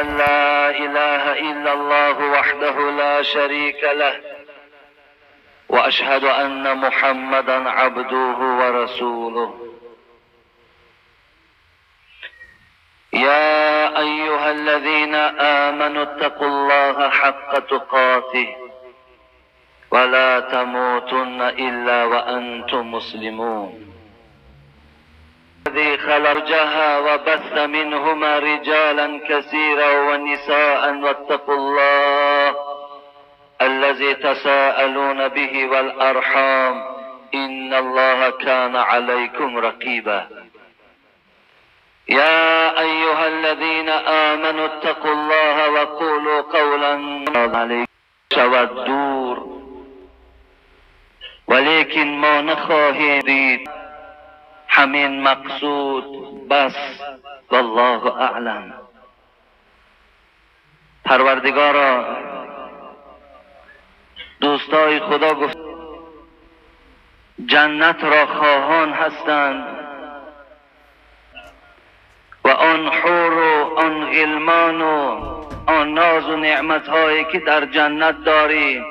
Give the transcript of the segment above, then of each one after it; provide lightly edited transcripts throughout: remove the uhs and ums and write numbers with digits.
لا إله إلا الله وحده لا شريك له وأشهد أن محمدا عبده ورسوله. يا أيها الذين آمنوا اتقوا الله حق تقاته ولا تموتن إلا وأنتم مسلمون. الذي خلقها وبث منهما رجالا كثيرا ونساء واتقوا الله الذي تساءلون به والأرحام إن الله كان عليكم رقيبا. يا أيها الذين آمنوا اتقوا الله وقولوا قولا عليكم دور ولكن ما نخواهیم دید همین مقصود بس والله اعلم. پروردگارا، دوستای خدا گفت جنت را خواهان هستند و آن حور و آن غلمان و آن ناز و نعمتهایی که در جنت داری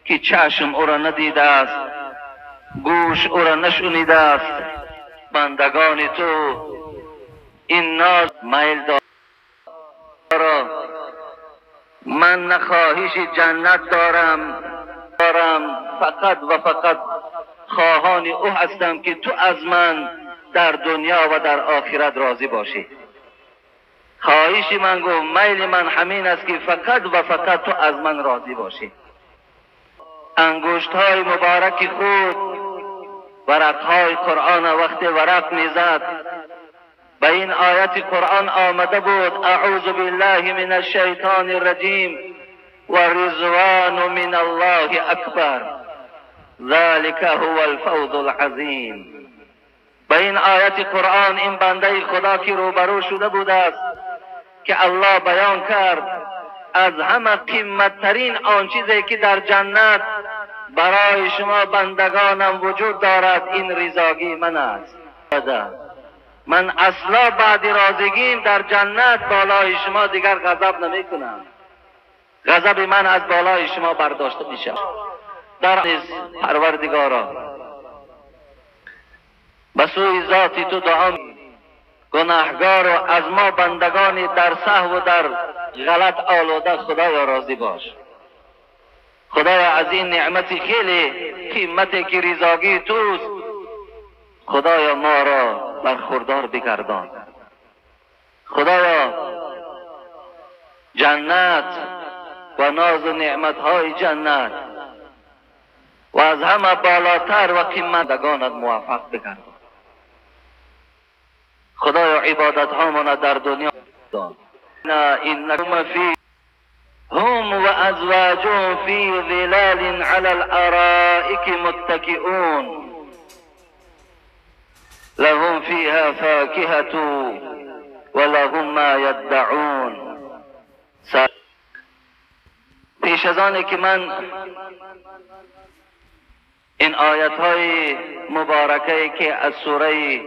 که چشم او را ندیده است، گوش او را نشنیده است، بندگان تو این ناز میل دارا. من نه خواهش جنت دارم، فقط و فقط خواهان او هستم که تو از من در دنیا و در آخرت راضی باشی. خواهش من گفت میل من همین است که فقط و فقط تو از من راضی باشی. انگشت های مبارک خود ورق های قرآن وقت ورق میزد به این آیت قرآن آمده بود: اعوذ بالله من الشیطان الرجیم و رضوان من الله اکبر ذلك هو الفوز العظیم. به این آیت قرآن این بنده خدا که روبرو شده بود است که الله بیان کرد از همه قیمتترین آن چیزی که در جنت برای شما بندگانم وجود دارد این رضاگی من است. من اصلا بعد راضیگیم در جنت بالای شما دیگر غضب نمی کنم. غضب من از بالای شما برداشته می شود. در پروردگارا به سوی ذاتی تو دعا، گناهگار و از ما بندگانی در سهو و در غلط آلوده خدایا راضی باش. خدایا از این نعمت خیلی قیمتی که رضاگی توست خدایا ما را برخوردار بگردان. خدایا جنت و ناز و نعمتهای جنت و از همه بالاتر و قیمتگانت موفق بگردان. خدایا عبادت هامون در دنیا دان. انکم فی هم و ازواجهم فی ظلال علی الارائک متکئون لهم فیها فاکهة ولهم ما یدعون. پیش از آن که من این آیت های مبارکه که از سوره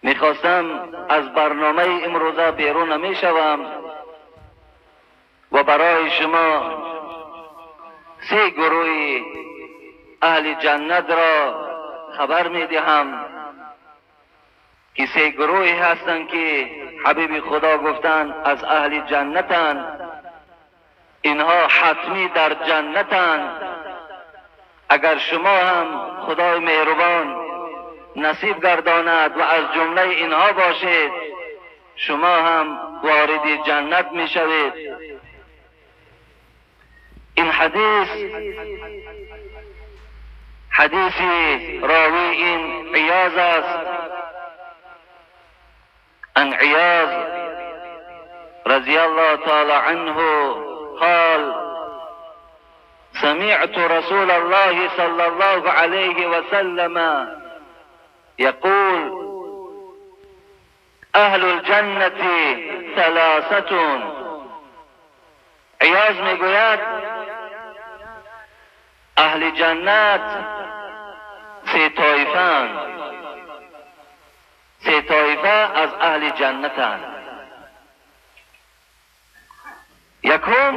میخواستم از برنامه امروزه بیرون نمیشوم و برای شما سه گروه اهل جنت را خبر میدهم که سه گروهی هستند که حبیب خدا گفتند از اهل جنتند، اینها حتمی در جنتند. اگر شما هم خدای مهربان نصیب گرداند و از جمله اینها باشید شما هم وارد جنت می شوید. این حدیث حدیث راوی این عیاض است. عن عیاض رضی الله تعالی عنه قال سمعت رسول الله صلى الله عليه وسلم يقول اهل الجنة ثلاثة. عیاض میگوید اهل جنت سه طایفه، سه طایفه از اهل جنتند. Якум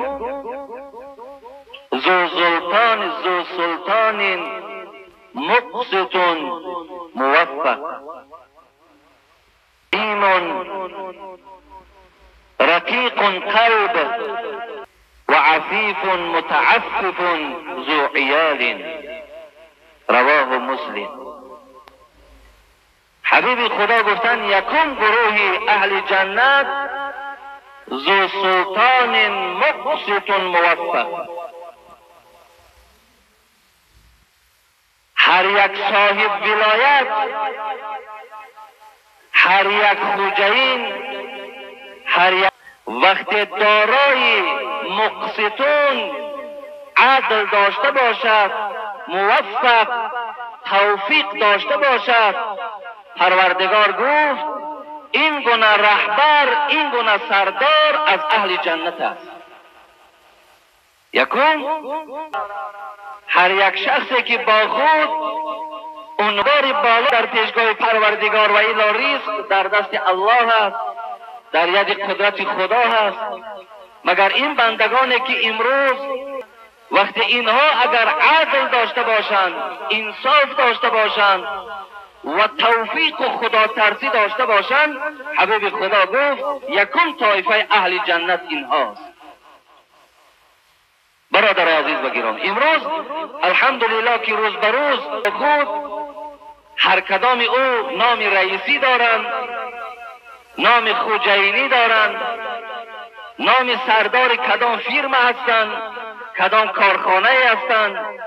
ذو سلطان ذو سلطان مقسط موفق ایمان رقیق قلب وعفیف متعفف ذو عیال. رواه مسلم. حبیب خدا گفتن یکم گروه اهل جنت ذو سلطان مقسط موفق. هر یک صاحب ولایت، هر یک خوجین، هر یک وقت دارای مقسطون عدل داشته باشد، موفق توفیق داشته باشد، پروردگار گفت این گونه رهبر، این گونه سردار از اهل جنت است. یکم هر یک شخصی که با خود عنوان بالا در پیشگاه پروردگار و الا رزق در دست الله است، در ید قدرت خدا هست. مگر این بندگانی که امروز وقتی اینها اگر عدل داشته باشند، انصاف داشته باشند و توفیق و خدا ترسی داشته باشند، حبیب خدا گفت یکم طایفه اهل جنت اینهاست. برادر عزیز و گرامی، امروز الحمدلله که روز به روز خود هر کدام او نام رئیسی دارند، نام خوجینی دارند، نام سردار کدام فیرما هستند، کدام کارخانه هستند،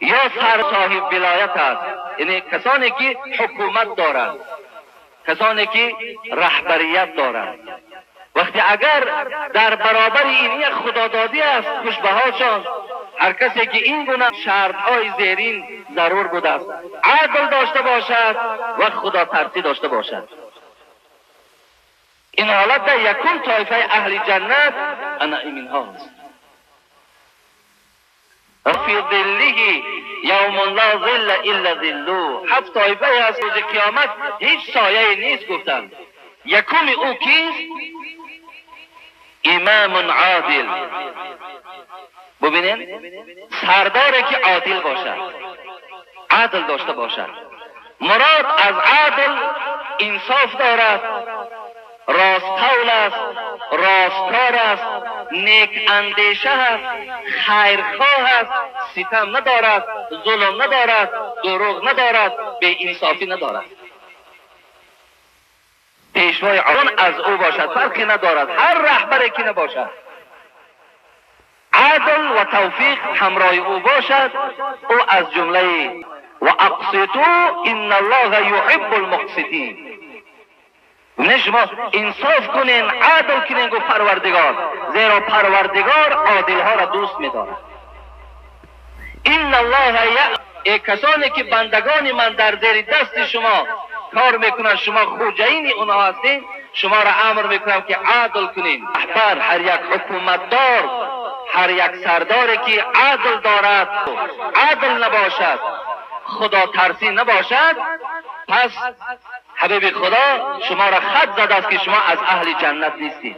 یا سر صاحب ولایت است، یعنی کسانی که حکومت دارند، کسانی که رهبریت دارند. وقتی اگر در برابر این یک خدادادی است، خوشبهاشان هر کسی که این گونه شرطهای زیرین ضرور بوده است، عدل داشته باشد و خدا ترسی داشته باشد. این حالت در یکم طایفه اهل جنت انا این هاست. فی ظله یوم لا ظل الا ظله. هفت طایفه از روز قیامت هیچ سایه نیست گفتند. یکم او کیست؟ امام عادل. ببینین سرداری که عادل باشد، عدل داشته باشد. مراد از عدل انصاف دارد، راست قول است، راستکار است، نیک اندیشه است، خیرخواه است، ستم ندارد، ظلم ندارد، دروغ ندارد، بی انصافی ندارد. پیشوای آن از او باشد، فرقی ندارد، هر رهبری که نباشد، عدل و توفیق همراه او باشد، او از جمله و اقسطوا ان الله یحب المقسطین. نه شما انصاف کنین، عدل کنین گفت پروردگار، زیرا پروردگار عادلها را دوست می‌دارد. ان الله ای کسانی که بندگان من در زیر دست شما کار میکنن، شما خوجین اونها هستین، شما را امر میکنم که عدل کنین. رهبر، هر یک حکومتدار، هر یک سرداری که عدل دارد، عدل نباشد، خدا ترسی نباشد، پس حبیب خدا شما را خط زده است که شما از اهل جنت نیستید.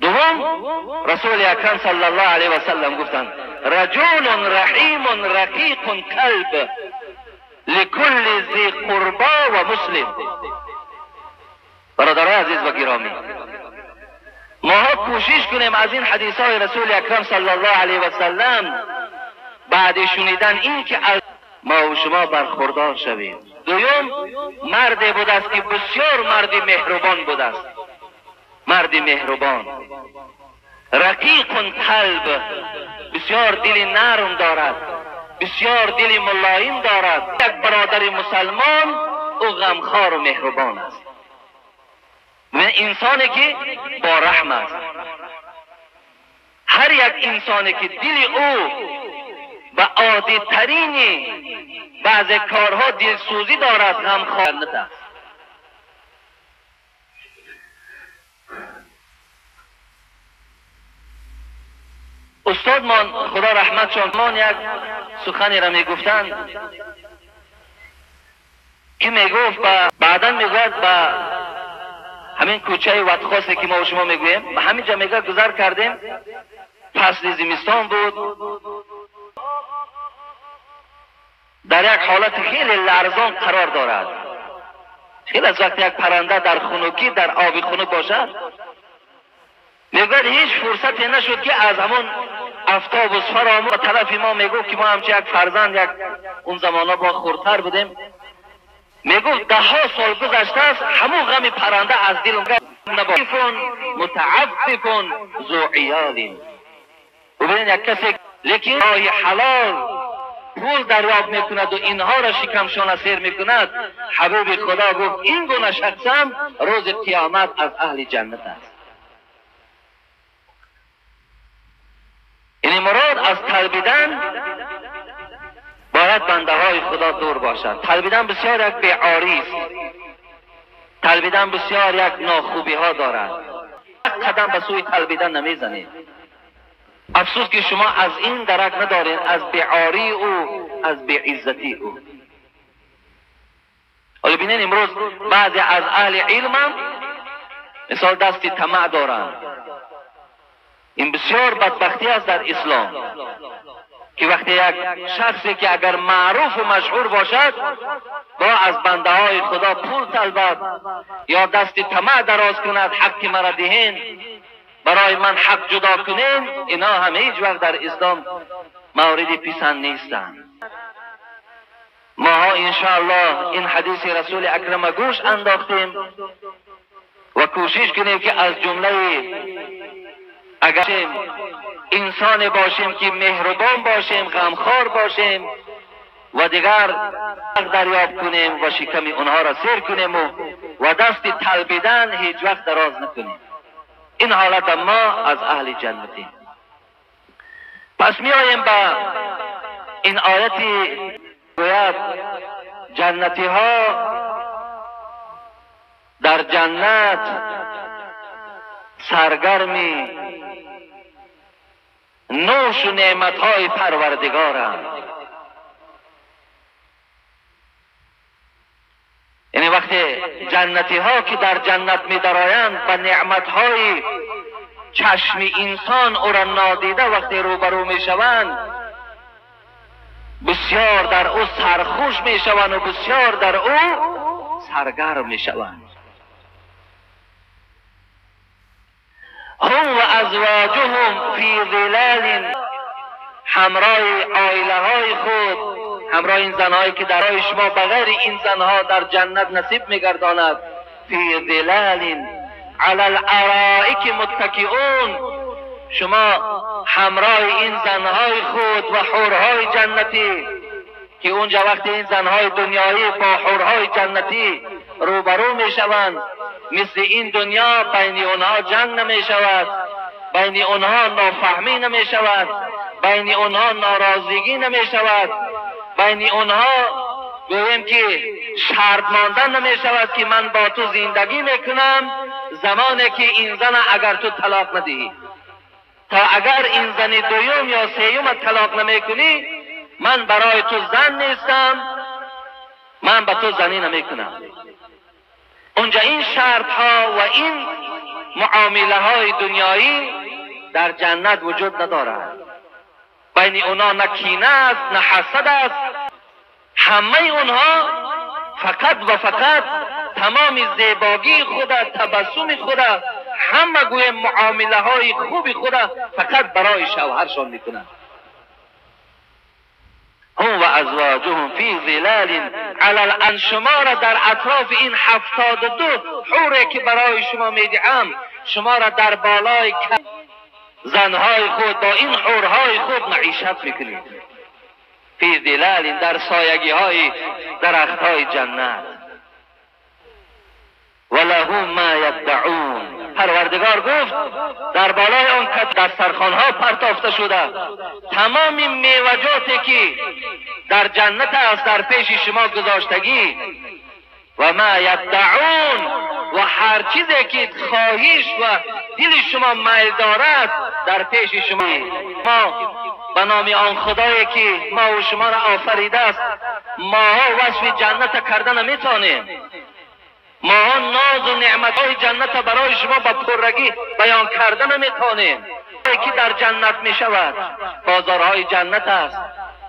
دوم رسول اکرم صلی الله علیه و سلم گفتند رجل رحیم رقیق قلب لکل ذی قربا و مسلم. برادرای عزیز و گرامی، ماها کوشش کنیم از این حدیث های رسول اکرم صلی الله علیه و سلم بعد شنیدن این که از ما و شما برخوردار شویم. دوم مردی بود است که بسیار مردی مهربان بود است، مردی مهربان، رقیق قلب، بسیار دل نرم دارد، بسیار دل ملایم دارد. یک برادر مسلمان او غمخوار و مهربان است، و انسانی که با رحم است. هر یک انسانی که دل او به عادی ترین بعض کارها دلسوزی دارد، غمخوار است. استاد من خدا رحمتشان من یک سخنی را میگفتند که میگفت بعدا میگوید به همین کوچه وطخاسه که ما و شما میگوییم، به همین جا میگه گذر کردیم، فصل زمستان بود، در یک حالت خیلی لرزان قرار دارد. خیلی از وقت یک پرنده در خنکی، در آب خنک باشد، میگوید هیچ فرصتی نشد که از همون افتاب و سفر آمد طرف ما. میگفت که ما همچه یک فرزند، یک اون زمانا با خردتر بودیم، میگفت ده ها سال گذشته است، همون غم پرنده از دلم نباید. متعفف ذو عیال. ببینید یک کسی لیکن راه حلال پول دریافت میکند و اینها را شکمشان سیر میکند، حبیب خدا گفت این گونه شخصم روز قیامت از اهل جنت است. یعنی مراد از طلبیدن باید بنده های خدا دور باشد. طلبیدن بسیار یک بیعاری است، طلبیدن بسیار یک ناخوبی ها دارد. قدم به سوی طلبیدن نمیزنید. افسوس که شما از این درک ندارین، از بیعاری او، از بیعزتی او. حالا ببینین امروز بعضی از اهل علم هم مثال دست طمع دارند. این بسیار بدبختی است در اسلام که وقتی یک شخصی که اگر معروف و مشهور باشد با از بنده های خدا پول طلبد یا دست طمع دراز کند، حق مرا دهین، برای من حق جدا کنین، اینا هم هیچ وقت در اسلام مورد پسند نیستند. ماها انشاءالله این حدیث رسول اکرم گوش انداختیم و کوشش کنیم که از جمله اگر انسان باشیم که مهربان باشیم، غمخوار باشیم و دیگر دریافت کنیم و شکم اونها را سیر کنیم و دست طلبیدن هیچ وقت دراز نکنیم. این حالت ما از اهل جنتیم. پس می آییم به این آیتی گوید جنتی ها در جنت سرگرمی نوش و نعمتهای پروردگارند. یعنی وقتی جنتی ها که در جنت می درآیند به نعمتهای چشم انسان او را نادیده وقتی روبرو می شوند، بسیار در او سرخوش می شوند و بسیار در او سرگرم می شوند. هم و ازواجهم فی ظلال، همراه عائله های خود، همراه این زنهایی که درای شما بغیر این زنها در جنت نصیب میگرداند، فی ظلال علی الارائک متکئون، شما همراه این زنهای خود و حورهای جنتی که اونجا وقتی این زنهای دنیایی با حورهای جنتی روبرو میشوند، مثل این دنیا بین اونها جنگ نمیشود، بین اونها نافهمی نمیشود، بین اونها ناراضگی نمیشود، بین اونها گوییم که شرط ماندن نمیشود که من با تو زندگی میکنم زمانی که این زن اگر تو طلاق ندهی، تا اگر این زن دوم یا سیوم طلاق نمیکنی من برای تو زن نیستم، من به تو زنی نمیکنم. اونجا این شرط ها و این معامله های دنیایی در جنت وجود ندارد. بین اونا نه کینه است نه حسد است، همه اونها فقط و فقط تمام زیباگی خدا، تبسم خدا، همه گوی معامله های خوب خدا فقط برای شوهرشان میکنند. هم و ازواجهم فی ظلال علی الان، شما را در اطراف این 72 حوره که برای شما میدهم، شما را در بالای زنهای خود با این حورهای خود معیشت میکنید. فی ظلال، در سایگی های درخت های جنت. ولهم ما یدعون، پروردگار گفت در بالای آن که دسترخوانها پرتافته شده تمام میوجاتی که در جنت است در پیش شما گذاشتگی، و ما یدعون، و هر چیزی که خواهش و دل شما میل دارد در پیش شما. ما به نام آن خدایی که ما و شما را آفریده است، ماها وصف جنت کردن نمیتونیم. ما آن ناز و نعمتهای جنت برای شما با پرگی بیان کرده نمیتونیم که در جنت میشود. بازارهای جنت است،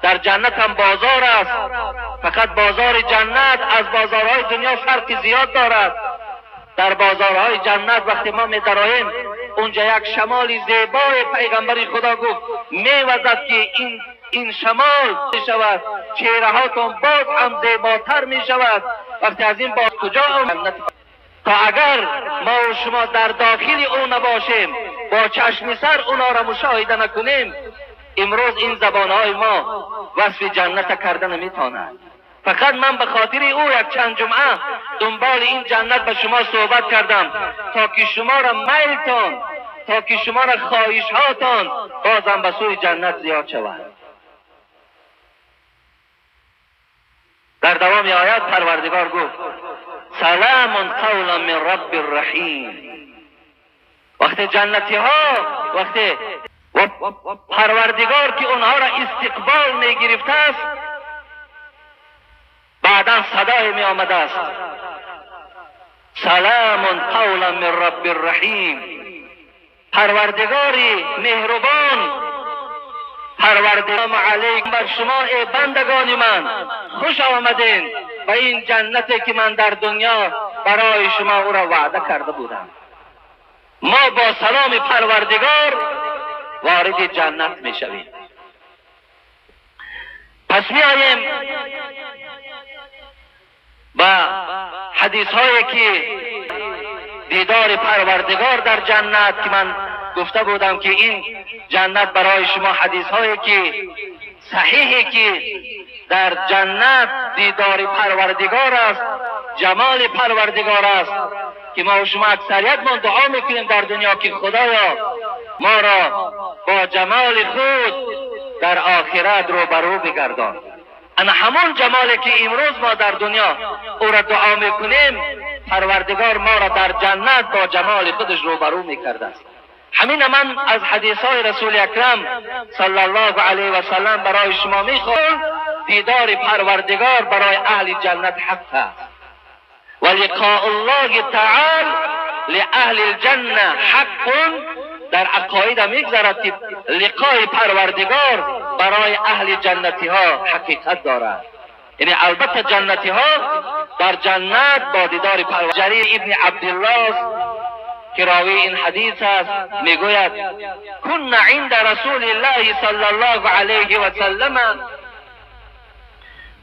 در جنت هم بازار است. فقط بازار جنت از بازارهای دنیا فرق زیاد دارد. در بازارهای جنت وقتی ما میدراییم اونجا یک شمال زیبای پیغمبر خدا گفت میوزد که این شمال میشود، چهره هاتون باز هم زیباتر میشود. وقتی از این باز کجا جنت، تا اگر ما و شما در داخل او نباشیم، با چشم سر اونا را مشاهده نکنیم، امروز این زبانهای ما وصف جنت کرده نمیتواند. فقط من به خاطر او یک چند جمعه دنبال این جنت به شما صحبت کردم تا که شما را میلتان، تا که شما را خواهش هاتان بازم به سوی جنت زیاد شود. در دوام آیات پروردگار گفت سلام قولا من رب الرحیم. وقتی جنتی ها، وقتی پروردگار که اونها را استقبال می گرفته است، بعدا صدای می آمده است سلام قولا من رب الرحیم. پروردگاری مهربان، پروردگار علیکم بر شما ای بندگان من، خوش آمدین به این جنتی که من در دنیا برای شما او را وعده کرده بودم. ما با سلام پروردگار وارد جنت می شویم. پس می آییم با حدیث هایی که دیدار پروردگار در جنت که من گفته بودم که این جنت برای شما حدیث هایی که صحیحی که در جنت دیدار پروردگار است، جمال پروردگار است، که ما و شما اکثریت ما دعا میکنیم در دنیا که خدایا ما را با جمال خود در آخرت روبرو بگردان. اما همون جمالی که امروز ما در دنیا او را دعا میکنیم، پروردگار ما را در جنت با جمال خودش روبرو میکرده است. همین من از حدیث های رسول اکرم صلی الله علیه و سلم برای شما میخوام. دیدار پروردگار برای اهل جنت حق است و لقاء الله تعالی لأهل الجنه حق. در عقاید میگذرد که لقای پروردگار برای اهل جنتی ها حقیقت دارد. یعنی البته جنتی ها در جنت با دیدار پروردگار. جریر ابن عبدالله که راوی این حدیث است میگوید کنا عند رسول الله صلی الله علیه و سلم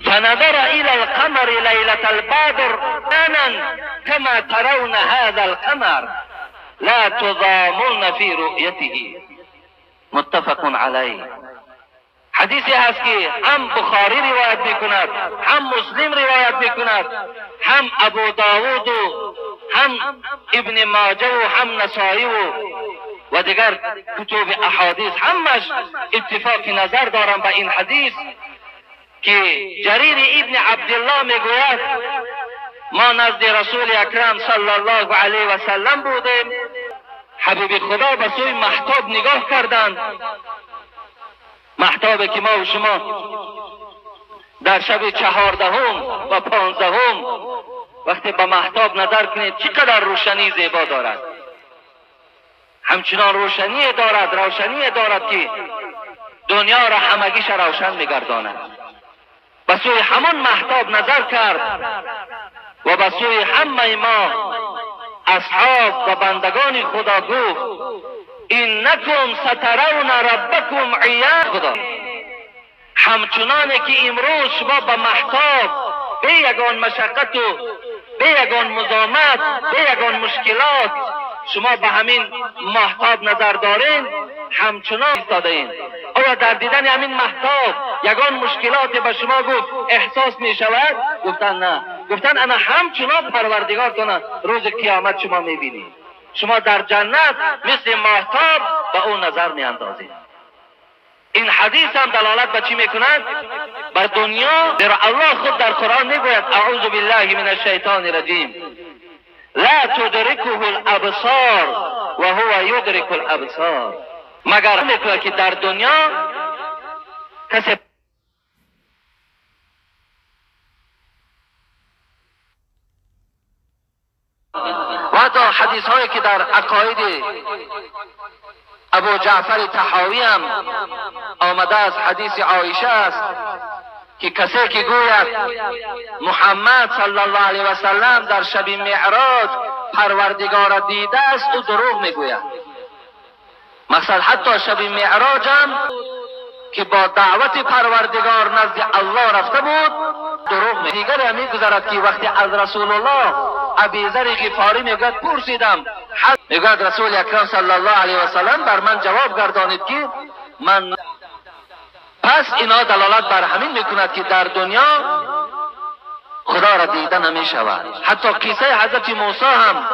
فنظر الى القمر لیلة البدر انا كما ترون هذا القمر لا تضامون في رؤيته. متفق علیه. حدیثی هست که هم بخاری روایت میکند، هم مسلم روایت میکند، هم ابو داود و هم ابن ماجه و هم نسائی و دیگر کتب احادیث، همش اتفاق نظر دارن به این حدیث که جریر ابن عبدالله میگوید ما نزد رسول اکرم صلی الله علیه و سلم بودیم، حبیب خدا به سوی مهتاب نگاه کردند، مهتابی که ما و شما در شب 14 و 15 وقتی به مهتاب نظر کنید چقدر روشنی زیبا دارد، همچنان روشنی دارد، روشنی دارد که دنیا را همگیش روشن میگرداند. به سوی همون مهتاب نظر کرد و به سوی همه ما اصحاب و بندگان خدا گفت انکم سترون ربکم عیان. خدا همچنان که امروز شما به مهتاب به یگان مشقت و به یگان مزاحمت، به یگان مشکلات شما به همین مهتاب نظر دارین، همچنان ایستاده این. آیا در دیدن همین مهتاب یگان مشکلات به شما گفت احساس می شود؟ گفتن نه. گفتن انا همچنان پروردگارتان روز قیامت شما می بینید، شما در جنت مثل مهتاب به او نظر می اندازید. این حدیث هم دلالت به چی میکند؟ بر دنیا. در الله خود در قرآن میگوید اعوذ بالله من الشیطان الرجیم لا تدرکه الابصار و هو یدرک الابصار. مگر میکنه که در دنیا کسی حتی حدیث هایی که در عقاید ابو جعفر طحاوی هم آمده است، حدیث عایشه است که کسی که گوید محمد صلی الله علیه و سلم در شب معراج پروردگار را دیده است، او دروغ میگوید. مثلا حتی شب معراج هم که با دعوت پروردگار نزد الله رفته بود دروغ می. دیگر هم میگذرد که وقتی از رسول الله ابی ذر غفاری میگوید پرسیدم، میگوید رسول اکرم صلی الله علیه و سلم بر من جواب گردانید که من. پس اینا دلالت بر همین میکند که در دنیا خدا را دیده نمی شود. حتی قصه حضرت موسی هم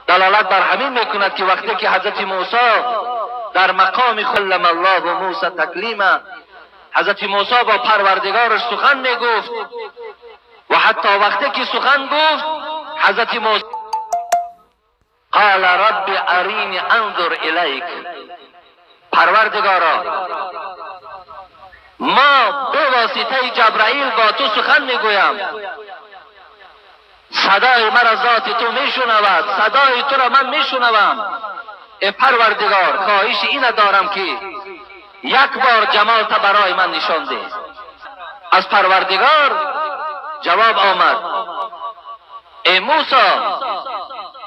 دلالت بر همین میکند که وقتی که حضرت موسی در مقام کلم الله موسی تکلیما، حضرت موسی با پروردگارش سخن میگفت و حتی وقتی که سخن گفت حضرت موسی قال رب ارینی انظر الیک، پروردگارا ما به واسطه جبرائیل با تو سخن میگویم، صدای مرا ذات تو میشنود، صدای تو را من میشنوم. ای پروردگار خواهش این دارم که یک بار جمال تا برای من نشان ده. از پروردگار جواب آمد ای موسی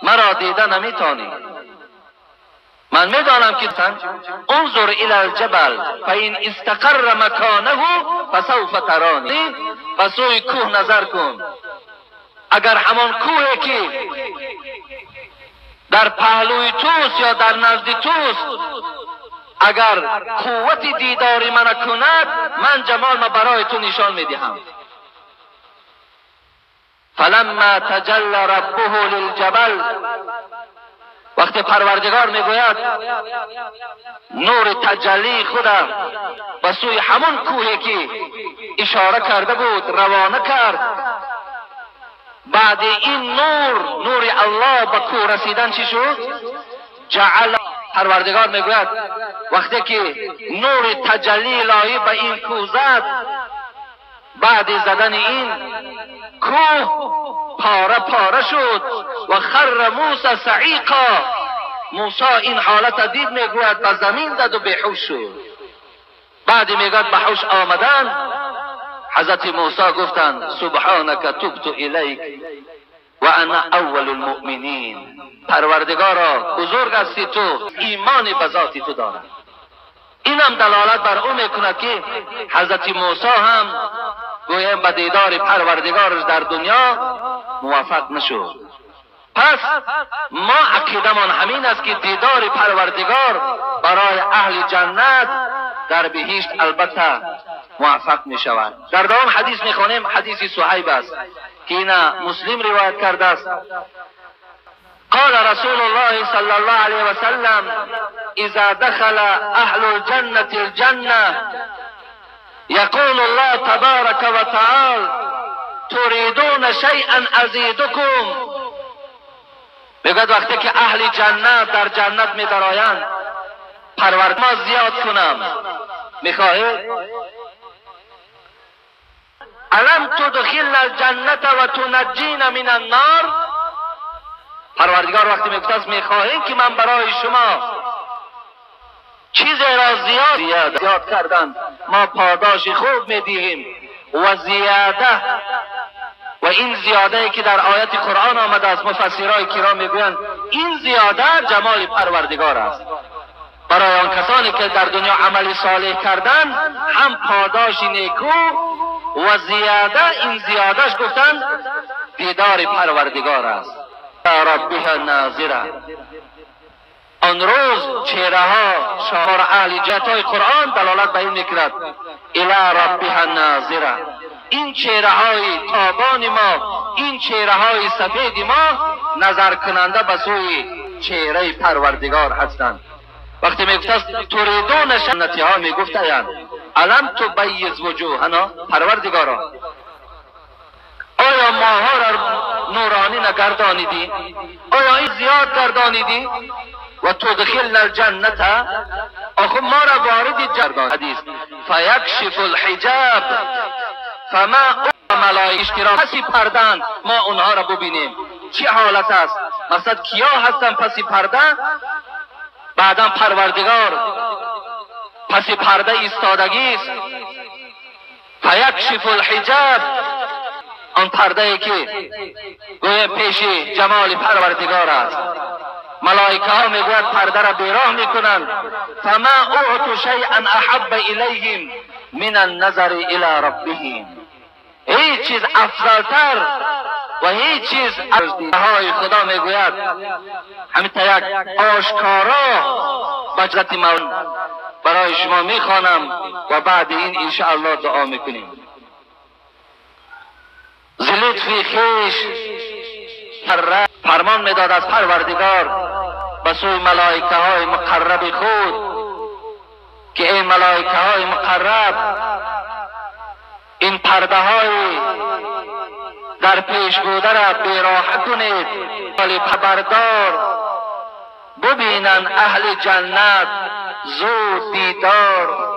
مرا دیده نمیتانی، من میدانم که انظر الی الجبل فان استقر مکانه فسوف ترانی، به سوی کوه نظر کن، اگر همان کوه که در پهلوی توست یا در نزد توست اگر قوت دیدار من کند، من جمال ما برای تو نشان میدهم. فلما تجلی ربه للجبل، وقتی پروردگار میگوید نور تجلی خودم به سوی همون کوهی که اشاره کرده بود روانه کرد، بعد این نور، نور الله به کوه رسیدن چی شد؟ جعل. پروردگار میگوید وقتی که نور تجلی الهی به این کوه زد، بعد زدن این کوه پاره پاره شد و خر موسی صعیقا. موسی این حالت دید، میگوید به زمین زد و بیهوش شد. بعد میگوید به هوش آمدن حضرت موسی گفتند سبحانک تبت الیک و انا اول المؤمنین، پروردگارا بزرگ هستی تو، ایمان به ذات تو دارم. اینم دلالت بر او میکند که حضرت موسی هم گویا به دیدار پروردگارش در دنیا موفق نشد. پس ما عقیدمان همین است که دیدار پروردگار برای اهل جنت در بهشت البته موفق می شود. در دوام حدیث می خوانیم، حدیث صهیب است که اینا مسلم روایت کرده است. قال رسول الله صلى الله عليه وسلم اذا دخل اهل الجنة الجنة يقول الله تبارك وتعالى تريدون شيئا ازيدكم. میگوید وقتی که اهل جنت در جنت می درآیند، پروردگار ما زیاد کنم میخواهید؟ الم تدخلنا الجنة و تنجینا من النار. پروردگار وقتی میگفت است میخواهید که من برای شما چیزی را زیاد کردن، ما پاداش خوب میدهیم و زیاده. و این زیاده که در آیت قرآن آمده است، مفسرای کرام میگویند این زیاده جمال پروردگار است. برای آن کسانی که در دنیا عمل صالح کردن هم پاداش نیکو و زیاده، این زیادهش گفتن دیدار پروردگار است. ربها ناظره. آن روز چهره ها شعار اهل جنت قرآن دلالت به این میکند الی ربها ناظره. این چهره های تابان ما، این چهره های سفید ما نظر کننده به سوی چهره پروردگار هستند. وقتی میگفت است تریدون جنتی ها میگفتند الم تبیض وجوهنا، پروردگارا آیا ماها را نورانی نگردانیدی؟ آیا این زیاد گردانیدی؟ و تدخلنا الجنة، آخه ما را وارد جنت. حدیث فیکشف الحجاب فما ملائکه را پسی پردند ما اونها را ببینیم چه حالت است. مقصد کیا هستن پسی پرده؟ بعدا پروردگار پسی پرده ایستادگی است. فیکشف الحجاب، آن پرده ای که گویا پیش جمال پروردگار است. ملائکه ها میگوید پرده را بیراه میکنند. فما اعطوا شیئا احب الیهم من النظر الی ربهم. هیچ چیز افضلتر و هیچ چیز های خدا میگوید همین تا یک آشکارا بجلت من برای شما میخوانم و بعد این انشاءالله دعا میکنیم. ز لطف خویش فرمان میداد از پروردگار به سوی ملائکه های مقرب خود که ای ملائکه های مقرب، این پرده های در پیش بوده را بیراه کنید، ولی خبردار ببینن اهل جنت زود دیدار.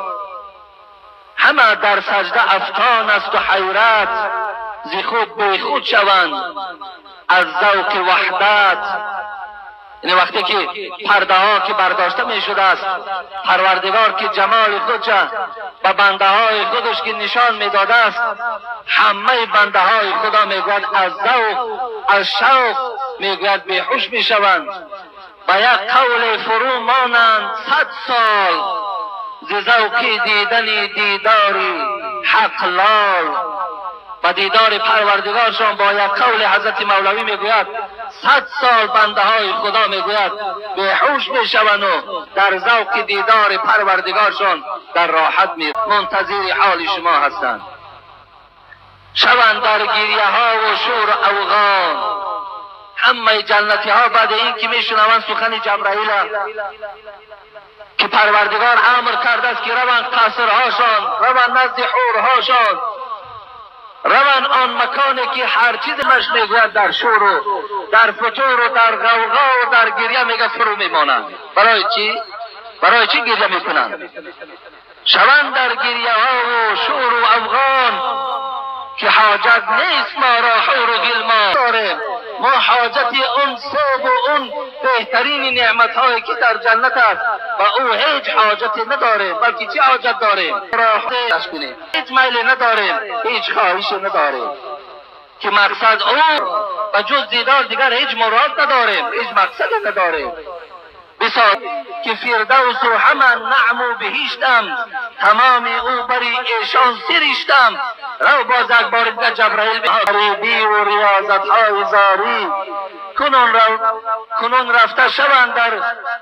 همه در سجده افتان است و حیرت، ز خود بی خود شوند از ذوق وحدت. یعنی وقتی که پرده ها که برداشته می شده است، پروردگار که جمال خودش به بنده های خودش که نشان می داده است، همه بنده های خدا می گوید از ذوق از شوق می گوید بیهوش می شوند. به یک قول فرو مانند 100 سال، ز ذوق دیدن دیداری حق لال. و دیدار پروردگارشان با یک قول حضرت مولوی میگوید 100 سال بنده های خدا میگوید بیهوش میشوند و در ذوق دیدار پروردگارشان در راحت می منتظر حال شما هستند. شوند در گریه ها و شور اوغان. همه جنتی ها بعد این که میشنوند سخن جبرائیل که پروردگار امر کرده است که روند قصرهاشان، روند نزد حورهاشان، روند آن مکانی که هر چیز مش میگوید در شور و در فتور و در غوغا و در گریه میگه فرو میمانند. برای چی؟ برای چی گریه میکنند؟ شوند در گریه ها و شور و افغان که حاجت نیست ما را حور و غلمان داریم. ما حاجت اون سیب و اون بهترین نعمت هایی که در جنت است و او هیچ حاجتی نداریم، بلکه چی حاجت داریم؟ راحتش کنیم. هیچ میل نداریم، هیچ خواهش نداریم که مقصد او و جز دیدار دیگر هیچ مراد نداریم، هیچ مقصد نداریم. بسار که فردوس و همه نعم و بهشتم، تمام او بری ایشان سرشتم. رو باز یک بار دیگر جبرائیل غریبی و ریاضت های زاری، کنون رفته شوند در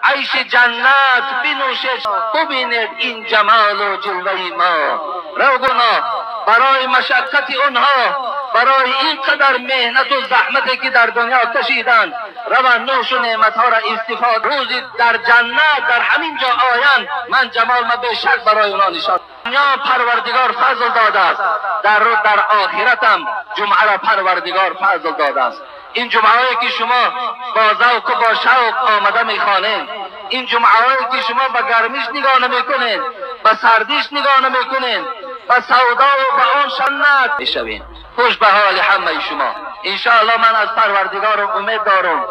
عیش جنت، بنوشید ببینید این جمال و جلوه ما. رو گناه برای مشقت اونها، برای اینقدر مهنت و زحمتی که در دنیا کشیدند، روند نوش و نعمتها را استفاده روزی در جنت در همین جا آیند. من جمال ما به شک برای اونا نشان دنیا پروردگار فضل داده است، در آخرتم جمعه را پروردگار فضل داده است. این جمعه هایی که شما با ذوق و با شوق آمده میخوانید، این جمعه هایی که شما به گرمیش نگاه نمیکنید، به سردیش نگاه نمیکنید، به سودا و به آن شنت میشوین. خوش به حال همه شما. انشاءالله من از پروردگار امید دارم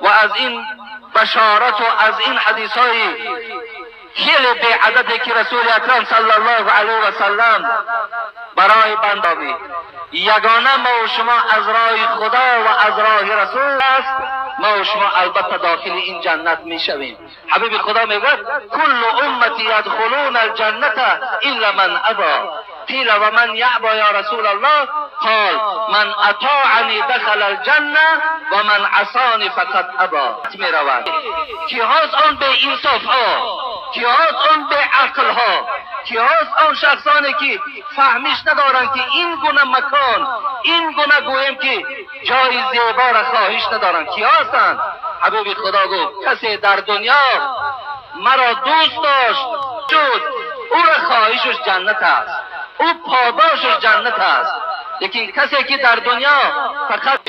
و از این بشارت و از این حدیث های خیلی بی عددی که رسول اکرم صلی الله علیه و سلم برای بنداوی یگانه ما و شما از راه خدا و از راه رسول است، ما و شما البته داخل این جنت میشویم. حبیب خدا میگوید کل امتی یدخلون الجنت الا من ابا. قیل و من یعبا یا رسول الله؟ قال من اطاعنی دخل الجنه و من عصانی فقد ابا. میروند کی هاست آن به انصاف ها، کی هاست آن به عقل ها، کی هاست آن شخصانی که فهمیش ندارند که این گونه مکان، این گونه گویم که جای زیبا را خواهش ندارند، کی هستند؟ حبیب خدا گفت کسی در دنیا مرا دوست داشت شد، او را خواهشش جنت است، او پاداشش جنت است. لیکن کسی که در دنیا فقط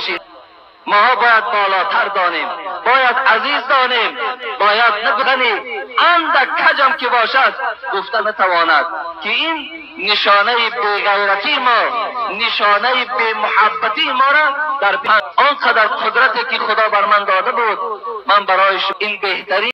ماها باید بالاتر دانیم، باید عزیز دانیم، باید نگفتنی اندک کجم که باشد گفته نتواند که این نشانه بیغیرتی ما، Нишонаи бемуҳаббатии моро дар он қадар қудрате ки Худо бар ман дода буд, ман барои ин беҳтарин.